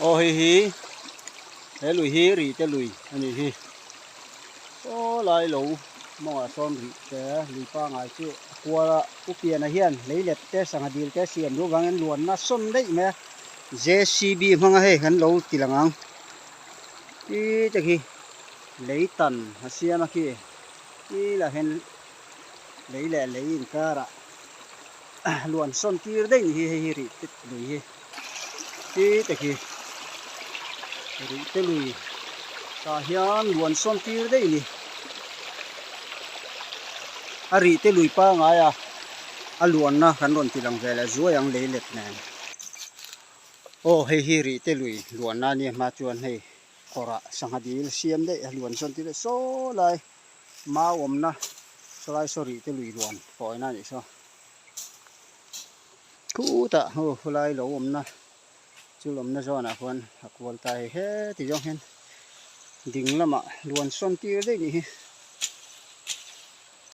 Aw hei hi he lui hi ri te lui a nih hi saw lai lo mawngah sawn ri te lui pangai chu a kual a pu piana hian lei let te sangha dil te siam duh avangin luanna sawn daih mai a J C B hmanga hei kan lo ti lang ang ti te khi lei tan a siam a khi ti lah hian lei leh lei inkarah luan sawn tir daih ni hi hei hi rih te lui hi ti te khi rih te lui tah hian luan sawn tir daih ni a rih te lui pangai a a luanna kan rawn ti lang ve leh zuai ang lei let nen aw hei hi rih te lui luanna a nia hma chuan hei kawrah sangha dil siam daih a luan sawn tir daih saw lai. Mau awmna sawlai saw rih te lui luan kawina a nih saw. Khutah ho khawlai lo awmna chu lawmna zawnah khuan a kual ta hei he ti zawng hian ding lamah luan sawn tir daih nih hi.